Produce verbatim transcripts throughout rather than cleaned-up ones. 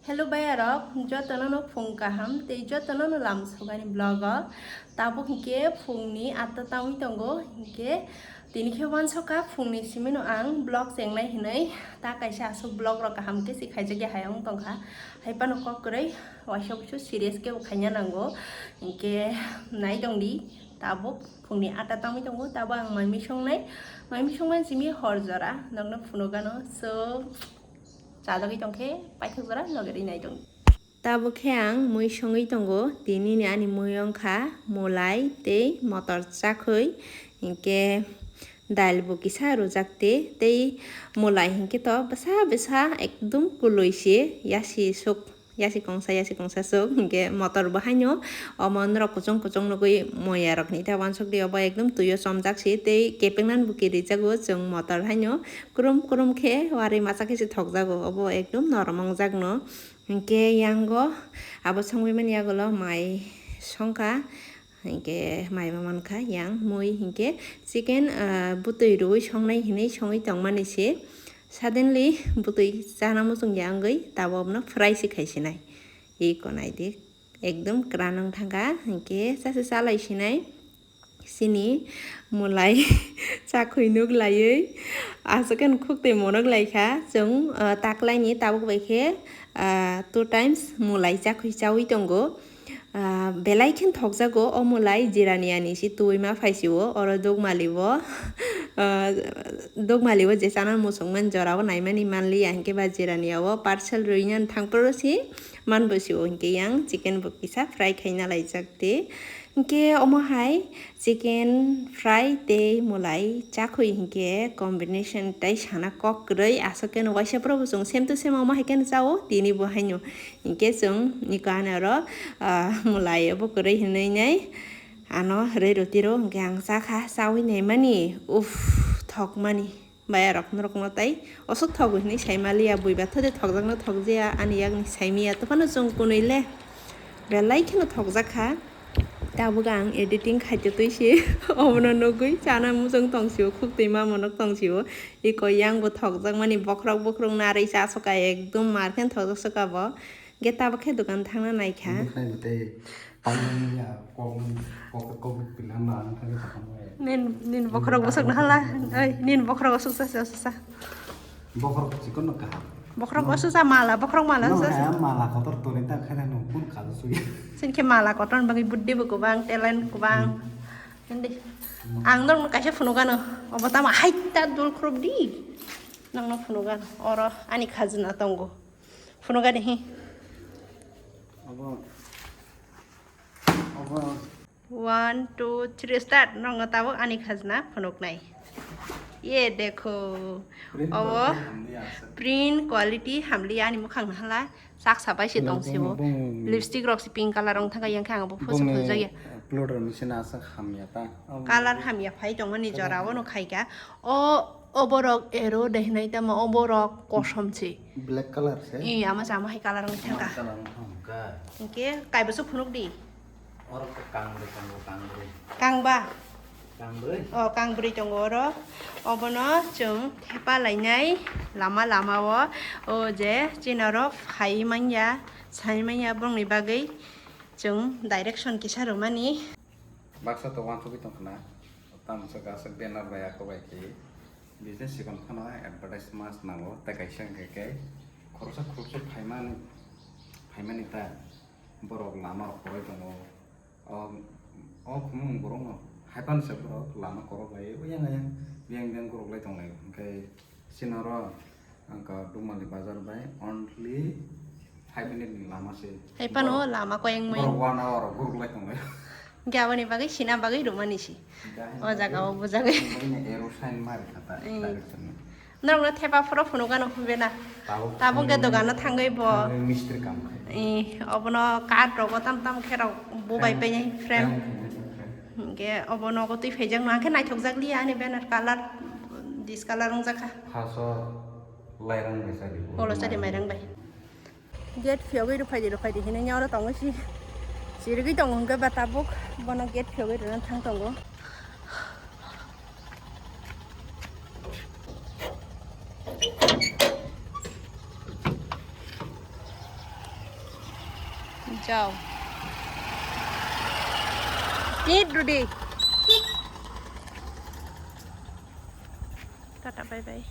Hello bayarok, jotono no phung kaham tei jotono no lam sogani vlog o. Tabuk hinkhe phungni atta tangwi tongo, hinkhe tini khe wansokha phungni simi no ang vlog chengnai hinwi, ta kaisa aswk vlog rok kaham khe se khaijakya hai wng tongkha. Hai phano kok kwrwi waisa busu serious khe bo khaina nango, hinkhe nai tongdi. Tabuk phungni atta tangwi tongo, tabuk ang mai mui songnai, mai mui songmani simi hor jora nokno phunukgano, so chajagwi tongkhe paithak jora nogeri nai tong. Tabuk khe ang mui songwi tongo, tinini ani mui wngkha mulai tei motor chakhwi, hinkhe dal bo kisa rwjak te, tei mulai hinkhe to bwsa bwsa ekdum kwlwi se yasi sok, yasi kongsa, yasi kongsa sok, hinkhe motor bo haino omo norok kuchung kuchung nugwi moya rokni ta wansok di, obo ekdum twi o chomjak se tei kepeng nani bo kirijago chwng motor haino krum krum khe warwi masa khe se thokjago, obo ekdum norom wngjak no. Hinkhe yango abo songwi mani yagulo mai songkha, hinkhe mai bo mankha yang mui, hinkhe chicken, ah, bwtwi rwui songnai hinwi songwi tongmani se, suddenly bwtwi chana muchungya wngwi tabuk abono fry se khaisinai. Iko naidi, ekdum kwran wng thangkha, hinkhe chasi chalai sinai. Sini mulai chakhwi nuk laiwi aswk khe khuk twi monok laikha chwng, ah, taklaini tabuk bai khe, ah, two times mulai chakhwi chaui tongo. Ah, belai khe thokjago o mulai jirani ani si twi ma phaisio oro dogmali o, ah, dogmali o je chana muchungmani jora o naimani manliya hinkhe ba jirani o parcel rwina thangphuru si manbo sio hinkhe yang chicken bo kisa fry khaina laijak te. Hinkhe omo hai chicken fry tei mulai chakhwi hinkhe combination tai sana kok kwrwi, aswk khe no waisa phuru bo chwng same to same omo hai khe no chao tini bo haino. Hinkhe chwng niko ani oro, ah, mulai obo kwrwi hinwi nai ano rwi rwtwi rw hinkhe ang chakha, chaui naimani uff thokmani. Bayarok norokno tai osok thogo hinwi saimaliya, buiba thode thokjakno thokjaya ani yakni saimiya, tophano chwng kunui le belai kheno thokjakha. Tabuk ang editing khaitotwi se obono nugwi chana muchung tongsio, khuk twi ma monok tongsio. Iko yang bo thokjakmani bokhorok bokhorok narwi chasoka, ekdum mar khe thokjak soka bo. Ge tabuk khe dokan thangna naikha. Bwkhwnai bo tei pangmani ya, kokmani, kok, kok pilang na ang thangwi thangmani. Nin, nin bokhorok bwswk na hala. Oi, nin bokhorok bwswk sa, sa, sa, sa. Bokhorok chikon no kaham. Bokhorok bwswk sa mala, bokhorok mala no sa, sa. Mala kotor toni ta khaina no bun kalu sugi. Sin khe mala kotor bagwi buddi bo kubang, talent kubang. Hmm. Hindi. Hmm. Ang dong kaisa phunukano. Obo tamo hai ta dul khrup di. Nang no phunukano. Oro ani khajna tongo. Phunuk ani hi. Abo, abo. One, two, three, start. Nokno tabuk ani khajna phunuknai. Ye dekho. Print quality hamliya asa. Print quality hamliya ani mukhang nahala. Sak sabai se tong sibo. Bong, bong. Lipstick rok se pink color wng thangkha, yang khe ang bo phoso bongni phojak ya. Upload rok ni sina asa hamya ta. Color hamya phai tongmani jora o no khaika. O, oborok ero dehnai tamo, oborok kosom se. Black color se? Ee, ama se ama hai color wngwi thangkha. Ama color wngkha. Hinkhe kaibo se phunuk di. Oro khe kangbrwi tongo, kangbrwi. Kangba? Kangbrwi? O, kangbrwi tongo oro. Obono chwng thepa lainai lama lama o. O je chini oro phai manya, sai manya borokni bagwi chwng direction kisa rwmani. Baksa to wansugwi tongkhna, tamsa kaisa banner bai ako bai khe business chikon phano advertise ma swnamgo, tei kaisa hwnkhe khe khoroksa khoroksa phaimani, phaimani ta borok lama rok kwrwi tongo. O, o khumung borokno hai phano se borok lama kwrwk lai, oyang oyang biyang biyang kwrwk lai tonglai, hwnkhe chini oro Ang ka Dumali bazar bai only five minute ni lama se. Hai phano lama koyeng mui. Borok one hour o guruk lai tonglai. Hingke aboni bagwi sina bagwi rwmani se. O jaga o bujagwi. Ero sign mari kha ta direction ni. Norok no thepa phoro phunuk gano hwnbe na. Tabuk ke dogan no thangwi bo. Mistri kam khai. Eh, obono card rogo tam tam khe rok bo bai pai frame. Hingke obo nogo twi phaijak no, hingke naithok jak liya ani banner colour, dis colour wng jak kha. Phaso lairang bai sadi. Olo sadi mairang bai. Gate phiyogwi rwphaidi, rwphaidi hinwi oro tongo si. Sirigwi tongo hwnkhe ba tabuk bono gate phiyogwi rwna thang tongo. Chao. Eat, Rudy. Tata, bye bye.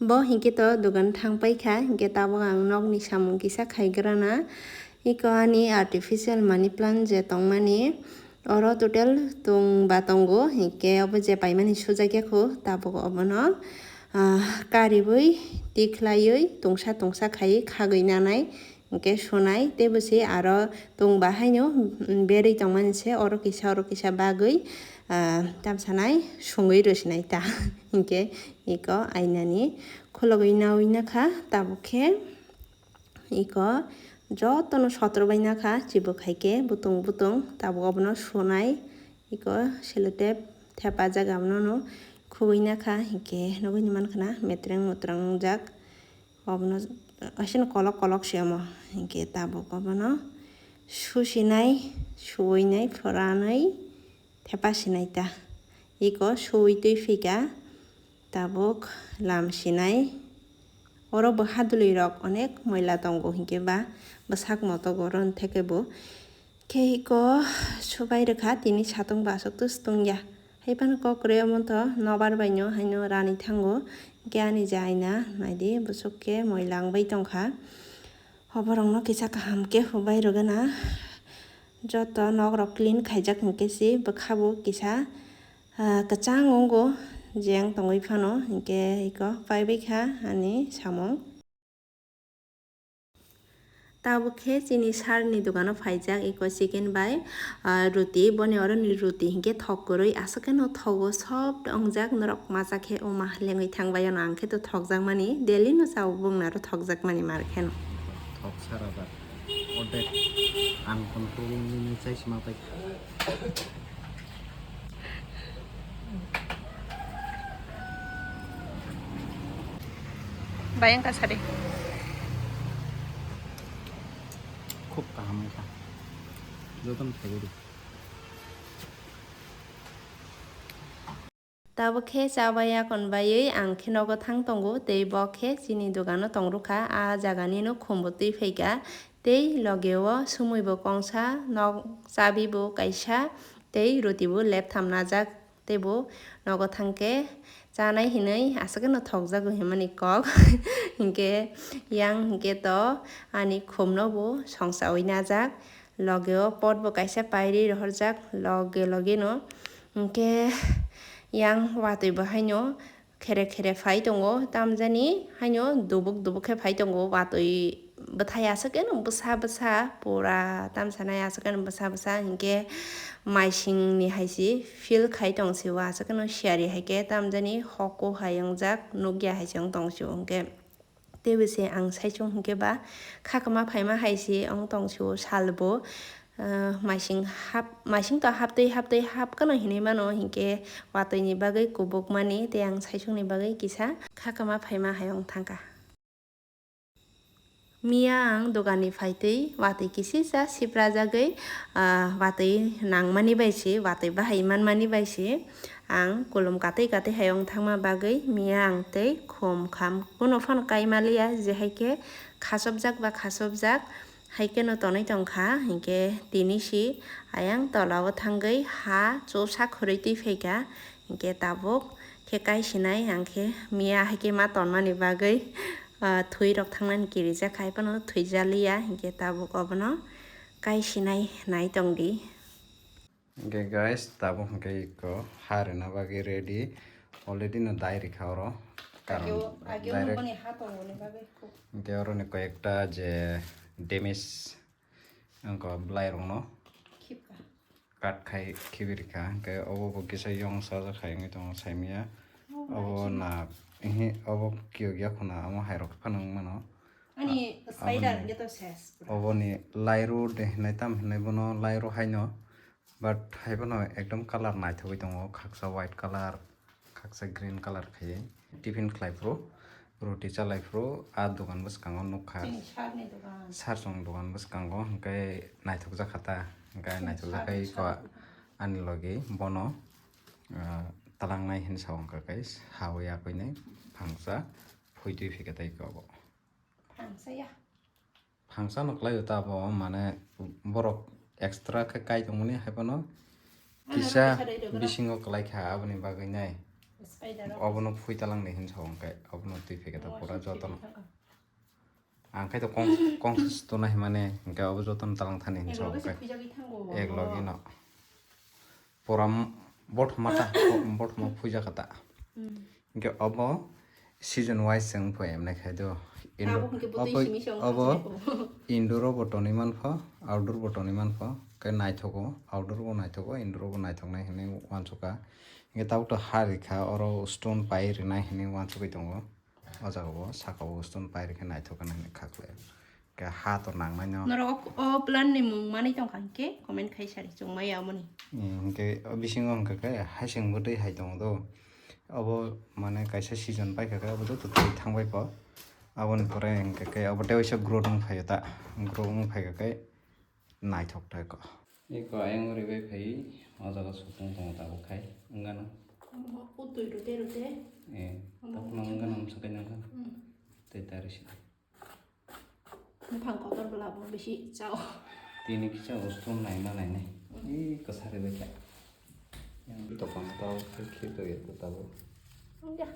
Bo hinkhe to dogan thang paikha, hinkhe tabuk ang nokni samung kisa khaigrana. Iko ani artificial money plant je tongmani, oro total tong ba tongo, hinkhe obo je paimani sujakya kho, tabuk obono, ah, karibwi, tikhlaiwi, tungsa tungsa khaiwi khagwi nanai. Hinkhe sunai tei bwswi aro tong ba haino, mm, berwi tongmani se oro kisa oro kisa bagwi, ah, tamsanai sungwi rwsinai ta. Hinkhe iko ainani khulogwi naui nakha, tabuk khe iko jotono sotro bai nakha, chibuk hai khe butung butung, tabuk obono sunai, iko selotep thepajak abono khugwi nakha, hinkhe nugwi mankha na metreng mutrang wngjak. Obono asino kolok kolok se omo, hinkhe tabuk obono susinai, suinai, phoranai, thepa sinai ta. Iko sui twi phika, tabuk lam sinai. Oro bo hadwlwi rok onek moila tongo, hinkhe ba bwsak motok oro theke bo. Khe iko subai rwkha, tini satung bo aswk twi swtungya. Hai phano kok kwrwi omo to nobar bai no haino rani thango. Khe ani je aina naidi, bwswk khe moila wngbai tongkha. Oborokno kisa kaham khe hubai rwgana. Joto nok rok clean khaijak hinkhe si bwkha bo kisa, ah, kwchang wngo, jeng tongwi phano. Hinkhe iko paibai kha ani samung. Tabuk khe chini sir ni dogano phaijak, eko chicken bai, ah, ruti. Boni oro ni ruti hinkhe thok kwrwi, aswk khe no thogo, soft wngjak, norok masa khe o ma lengwi thang bai, ano ang khe to thokjak mani, daily no chao, bongni aro thokjak mani mar khe no. Thok sara ba. Odek ang kono tubung ni chai sima pai. Bayang ka sari. Khub kaham wngkha. Jotono khaiwi rw. Tabuk khe chabai yakon baiwi ang khe nogo thang tongo, tei bo khe chini dogano tong rwkha. A jaga nino khum bo twi phaikha, tei loge o sumui bo kongsa, nok chabi bo kaisa, tei ruti bo leptham najak, tei bo nogo thang khe chanai hinwi aswk no thokjago hinmani kok. Hinkhe yang hinkhe to ani khum no bo songsawi najak. Loge o pot bo kaisa pairi rohorjak loge loge no. Hinkhe yang watwi bo haino khere khere phai tongo, tamjani haino dubuk dubuk khe phai tongo. Watwi bwthai aswk khe no bwsa bwsa pura tamsanai aswk khe no bwsa bwsa, hinkhe maising ni hai se feel khai tong se o, aswk khe no siyari hai khe tamjani hoko hai wngjak, nukya hai se wng tong se o, hinkhe. Tei bwse ang saichung hinkhe ba khakma phaima hai se wng tong se o sal bo, ah, maising hap, maising to haptwi haptwi hap kano hinwi mano, hinkhe watwi ni bagwi kubuk mani tei ang saichung ni bagwi kisa khakma phaima hai wng thangkha. Miya ang dogan ni phaitwi watwi kisisa siprajagwi, ah, watwi nangmani bai se, watwi bahai manmani bai se. Ang kulum katwi katwi hai wng thangma bagwi miya ang tei khum kham kuno phano kaima liya, je hai khe khachopjak ba khachopjak hai kheno tonwi tongkha, hinkhe tini si ayang tola o thangwi ha chopsa khurui twi phaikha, hinkhe tabuk khe kaisinai ang khe miya hai khe ma tonmani bagwi, ah, thwi rok thangnani kirijak hai phano thwijaliya, hinkhe tabuk obono kaisinai nai tongdi. Hingke guys, tabuk hingke iko ha rwna bagwi ready. Already no dai rikha oro. Karon ageo, ageo direct nokoni ha tongoni bagwi kok. Hingke oro ni koyekta je damage wngkha bwlai rokno. Khipka. Cut khai khibi rikha. Hingke obo bo kisa yong sajak khai wngwi tongo saimanya. Oh, obo na, ehe, obo kiyok ya khuna, amo hai rok phano wng mano. Ani a-, spider aboni, hingke to ses pura. Oboni lairo de hinai tam hinai bono lairo haino. But hai phano ekdom colour naithogwi tongo, khaksa white colour, khaksa green colour khaiwi. Tiffin khlai phuru, roti chalai phuru, a dogan bwskango nukha. Chini sir ni dogan. Sir chwng dogan bwskango, hwnkhe naithokjak kha ta, hwnkhe chini naithokjak sir khai ni ko sir. Ani logi bono, ah, twlangnai hinwi sa wngkha guys, hawi akwinai phangsa phoitwi phikha tei ko bo. Ang saya. Phangsa no kwlai ta bo, mane borok extra khe kai tongmani hai phano kisa bisingo kwlai kha aboni bagwi nai. Obono phui talang ni hinsa hwnkhe obono twi phai khe ta pura jotono. Ang khe to kong kong se tuna himani hwnkhe obo jotono talang thani hinsa hwnkhe ek logi no. Pura bothoma ta, bothoma phuija kha ta. Hinkhe obo season wise chwng phaiyamnai khai do. Indo-, abo hinkhe bo twi obo, simi se wng obo kha se bo. Indoor o bo tonwi manpha, outdoor bo tonwi manpha. Khe naithogo, outdoor bo naithogo, indoor bo naithoknai hinwi uansukha. Hinkhe tabuk to ha rikha, oro stone pai rinai hinwi uansugwi tongo. O jaga o saka o stone pai rikhe naithok hinwi khaklai. Khe ha to nangnai no. Norok o, o plant ni mung manwi tongkha hinkhe comment khai sari chwng maya amoni. Hinkhe o bisingo hinkhe khe haising bwtwi hai tongo do. Obo mane kaisa season paikha khe obo joto twi thangbai kho. Aboni pore hinkhe khe obo tei waisa growth wng phaio ta. Growth wng phaikha khe naithok thai kho. Eko ayang ori bai phai o jaga sukung tongo tabuk khai wngano. O twi rute rute. Eh, tabuk no wngano msa kai nangkha. Tei tari si. Buphang kotor bwla bo bisi chao. Tini kisa ustum naima nainai. Ih, kwsari bai kha. Yang topang tao khe khe to ya to tabo. Ya.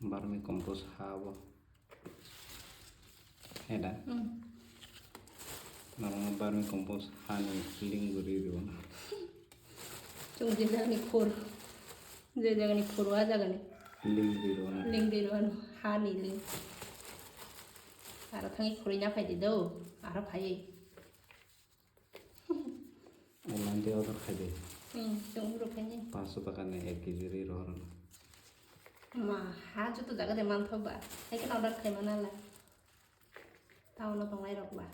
Barmi compost ha bo. Heda. Hmm. Norokno barmi compost hani link guri rwna. Chwng je jagani khur, je jagani khur, o jagani link guri rwna. Link guri rwna, hani link. Aro thangwi khurui na phai di do, aro phai. Online tei order khai de. Hmm, chwng rw khai ni. Panch sho taka ni ek kg ri rohor no. Ma, ha joto jaga de manthogo ba. Hai kheno order khai mana la. Town o tongnai rok ba.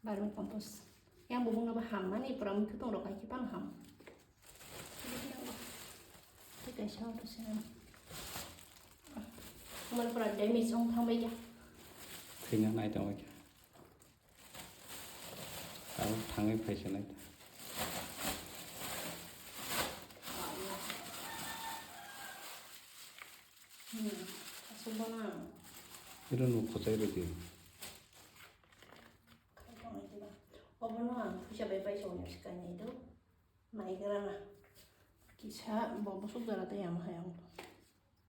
Barmi compost. Yang bubung no ba ham mani pura mui khutung rok hai khe pano ham. Tei kaisa auto se. Mal pura damage ong thang bai ya. Thwina nai tong bai kha. Abo thangwi phaisinai ta. Hmm, aswk bono. Iro nuk khwchai rwdi. Khai tongnai diba. Obono ang phuisa bai bai songya swkang nai do. Naigra na. Kisa bo bwswk jora tei ama hai ang.